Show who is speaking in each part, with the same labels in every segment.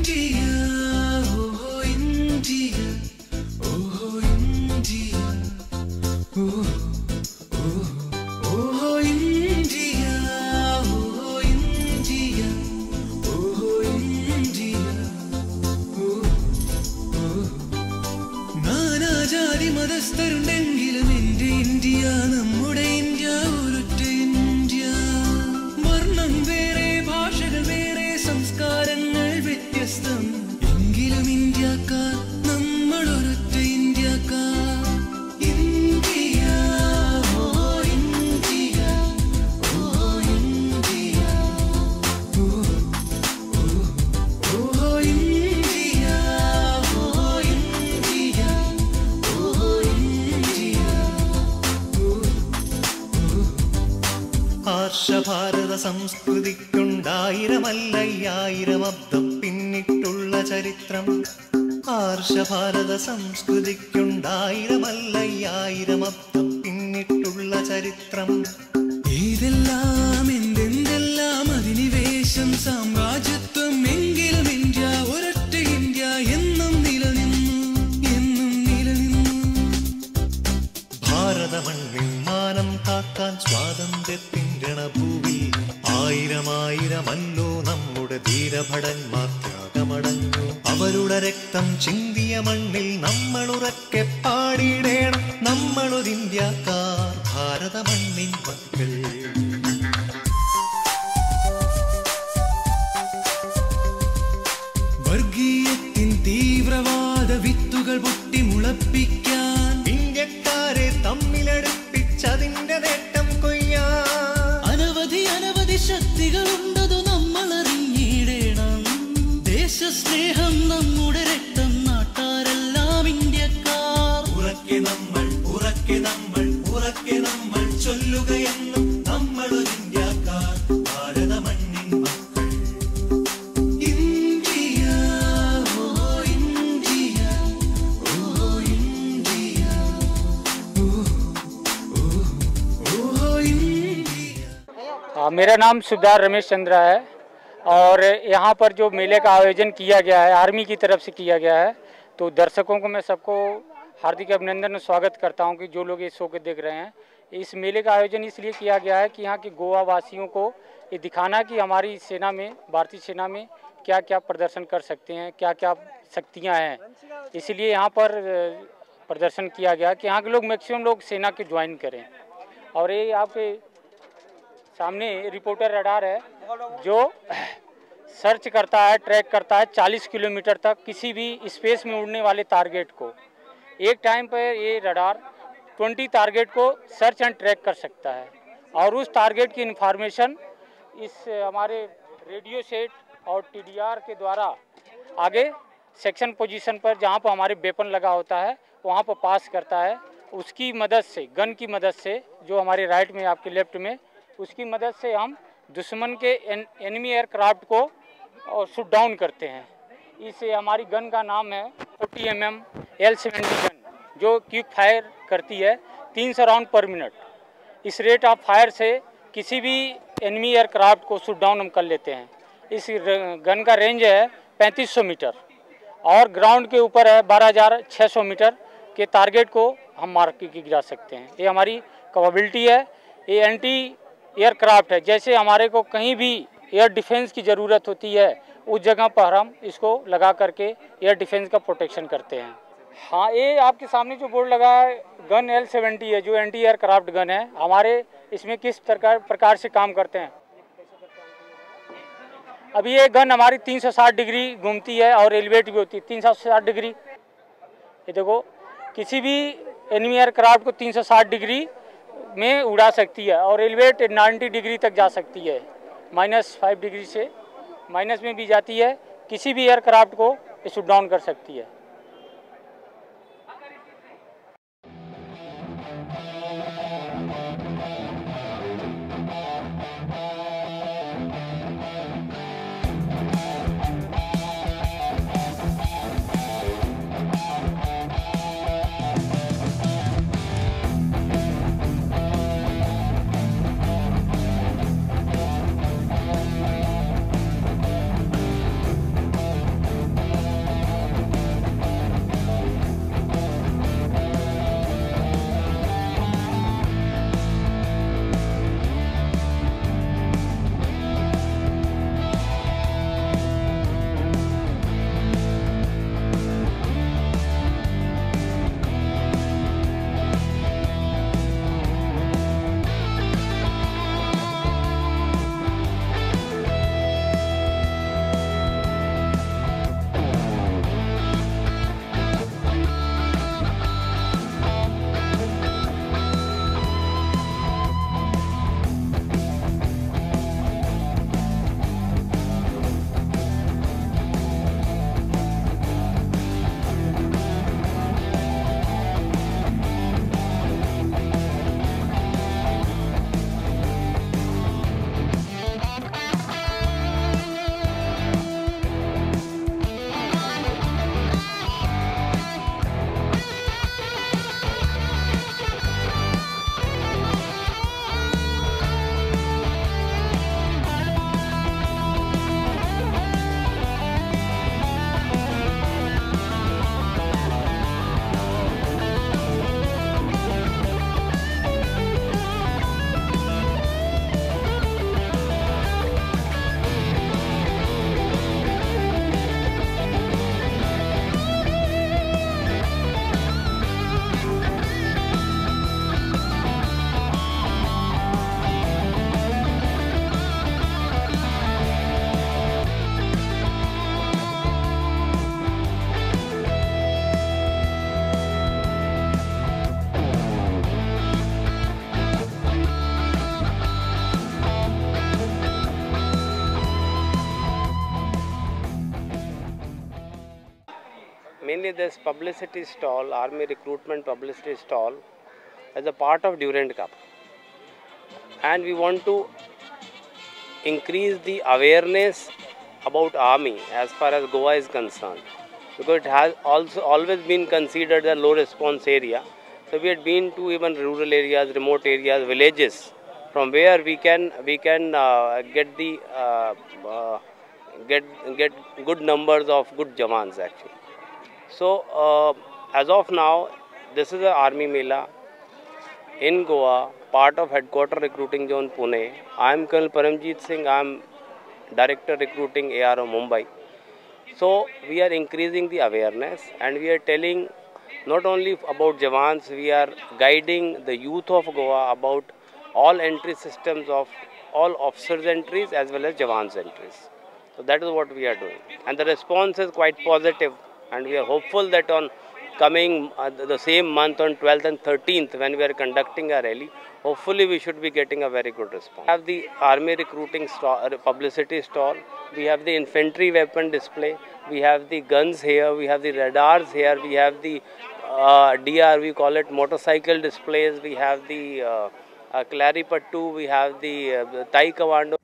Speaker 1: India, oh India, oh India, oh oh oh India, oh India, oh India, oh oh. നാനാജാതി മതസ്ഥരുണ്ടെങ്കിലും എൻ്റെ India, നമ്മുടെ India ഒരൊറ്റ India. വർണ്ണം വേറെ, ഭാഷകൾ വേറെ, സംസ്കാരങ്ങൾ വ്യത്യസ്തം, എങ്കിലും ഇന്ത്യക്കാർ നമ്മളൊരൊറ്റ ഇന്ത്യക്കാർ. India, oh India, oh India, oh oh India, oh India, oh India, oh.
Speaker 2: ആർഷഭാരത സംസ്കൃതിക്കുണ്ടായിരമല്ലയ്യായിരം അബ്ദം പിന്നിട്ടുള്ള ചരിത്രം. ആർഷഭാരത സംസ്കൃതിക്കുണ്ടായിരമല്ലയ്യായിരം അബ്ദം പിന്നിട്ടുള്ള ചരിത്രം.
Speaker 1: ഏതെല്ലാം എന്തെന്തെല്ലാം അധിനിവേശം സാമ്രാജ്യത്വം, എങ്കിലും ഇന്ത്യ ഒരൊറ്റ ഇന്ത്യ എന്നും നിലനിന്നു, എന്നും നിലനിന്നു.
Speaker 2: ഭാരതമണ്ണിൻ മാനം കാക്കാൻ സ്വാതന്ത്ര്യത്തിൻ രണഭൂവിൽ ആയിരമായിരമല്ലോ നമ്മുടെ ധീരഭടന്മാർ ത്യാഗമടഞ്ഞു. അവരുടെ രക്തം ചിന്തിയ മണ്ണിൽ നമ്മളുറക്കെ പാടിയിടേണം, നമ്മളൊരിന്ത്യക്കാർ, ഭാരതമണ്ണിൻ മക്കൾ.
Speaker 1: വർഗീയത്തിൻ തീവ്രവാദ വിത്തുകൾ പൊട്ടി മുളപ്പിക്കാൻ,
Speaker 2: ഇന്ത്യക്കാരെ തമ്മിലടുപ്പിച്ചതിന്റെ നേട്ടം കൊയ്യാൻ
Speaker 1: അനവധി അനവധി ശക്തികളുണ്ടതു നമ്മൾ അറിഞ്ഞിടേണം. ദേശസ്നേഹം നമ്മുടെ രക്തം, നാട്ടാരെല്ലാം ഇന്ത്യക്കാർ.
Speaker 2: ഉറക്കെ നമ്മൾ, ഉറക്കെ നമ്മൾ, ഉറക്കെ നമ്മൾ ചൊല്ലുകയെന്നും നമ്മളൊരിന്ത്യക്കാർ, ഭാരതമണ്ണിൻ മക്കൾ.
Speaker 1: India, oh India, oh India, oh oh India.
Speaker 3: मेरा नाम सुबेदार रमेश चंद्रा है और यहाँ पर जो मेले का आयोजन किया गया है आर्मी की तरफ से किया गया है, तो दर्शकों को मैं सबको हार्दिक अभिनंदन और स्वागत करता हूँ कि जो लोग इस शो को देख रहे हैं। इस मेले का आयोजन इसलिए किया गया है कि यहाँ के गोवा वासियों को ये दिखाना कि हमारी सेना में, भारतीय सेना में क्या क्या प्रदर्शन कर सकते हैं, क्या क्या शक्तियाँ हैं। इसलिए यहाँ पर प्रदर्शन किया गया कि यहाँ के लोग, मैक्सिमम लोग सेना के ज्वाइन करें। और ये आपके सामने रिपोर्टर रडार है जो सर्च करता है, ट्रैक करता है 40 किलोमीटर तक किसी भी स्पेस में उड़ने वाले टारगेट को। एक टाइम पर ये रडार 20 टारगेट को सर्च एंड ट्रैक कर सकता है और उस टारगेट की इन्फॉर्मेशन इस हमारे रेडियो सेट और टीडीआर के द्वारा आगे सेक्शन पोजीशन पर जहाँ पर हमारे वेपन लगा होता है वहाँ पर पास करता है। उसकी मदद से, गन की मदद से, जो हमारे राइट में आपके लेफ्ट में, उसकी मदद से हम दुश्मन के एनिमी एयरक्राफ्ट को और शूट डाउन करते हैं। इस हमारी गन का नाम है 40 mm L-70 gun, जो क्विक फायर करती है 300 राउंड पर मिनट। इस रेट ऑफ फायर से किसी भी एनिमी एयरक्राफ्ट को शूट डाउन हम कर लेते हैं। इस गन का रेंज है 3500 मीटर और ग्राउंड के ऊपर है 12,600 मीटर के टारगेट को हम मार के गिरा सकते हैं। ये हमारी कैपेबिलिटी है। ये एंटी एयरक्राफ्ट है। जैसे हमारे को कहीं भी एयर डिफेंस की ज़रूरत होती है उस जगह पर हम इसको लगा करके एयर डिफेंस का प्रोटेक्शन करते हैं। हाँ, ये आपके सामने जो बोर्ड लगा है गन L-70 है, जो एंटी एयरक्राफ्ट गन है। हमारे इसमें किस प्रकार से काम करते हैं। अभी ये गन हमारी 360 डिग्री घूमती है और एलिवेट भी होती है 360 डिग्री। ये देखो, किसी भी एनिमी एयरक्राफ्ट को 360 डिग्री में उड़ा सकती है और एलिवेट 90 डिग्री तक जा सकती है। -5 डिग्री से माइनस में भी जाती है। किसी भी एयरक्राफ्ट को शूट डाउन कर सकती है।
Speaker 4: Mainly this publicity stall, army recruitment publicity stall, as a part of Durand Cup. And we want to increase the awareness about army as far as Goa is concerned, because it has also always been considered a low response area. So we had been to even rural areas, remote areas, villages, from where we can get the get good numbers of good jawans actually. So as of now, this is an army mela in Goa, part of headquarter recruiting zone Pune. I am Colonel Paramjit Singh. I am Director Recruiting ARO Mumbai. So we are increasing the awareness, and we are telling not only about jawans, we are guiding the youth of Goa about all entry systems of all officers entries as well as jawans entries. So that is what we are doing, and the response is quite positive, and we are hopeful that on coming the same month on 12th and 13th, when we are conducting a rally, hopefully we should be getting a very good response. We have the army recruiting stall, publicity stall, we have the infantry weapon display, we have the guns here, we have the radars here, we have the DR, we call it motorcycle displays, we have the Kalaripayattu, we have the Taekwondo.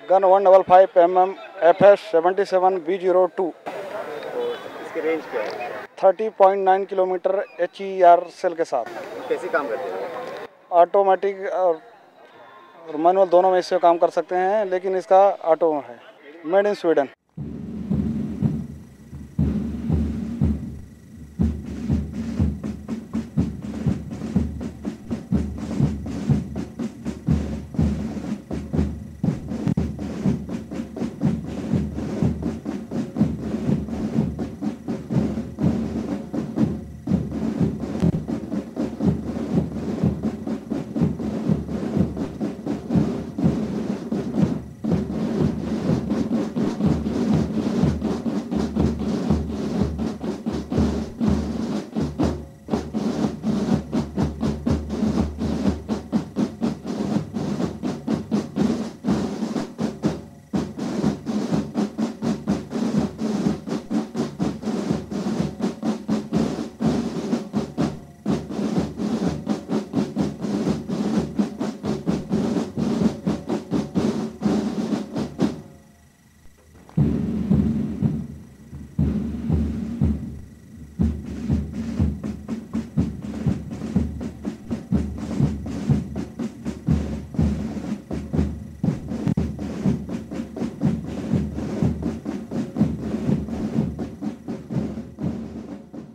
Speaker 5: Gun 155 mm FS 77 B02।
Speaker 6: इसकी range क्या है?
Speaker 5: 30.9 kilometre HER cell K साथ।
Speaker 6: कैसे काम करते हैं?
Speaker 5: Automatic और manual दोनों में इससे काम कर सकते हैं, लेकिन इसका ऑटो है। Made in Sweden.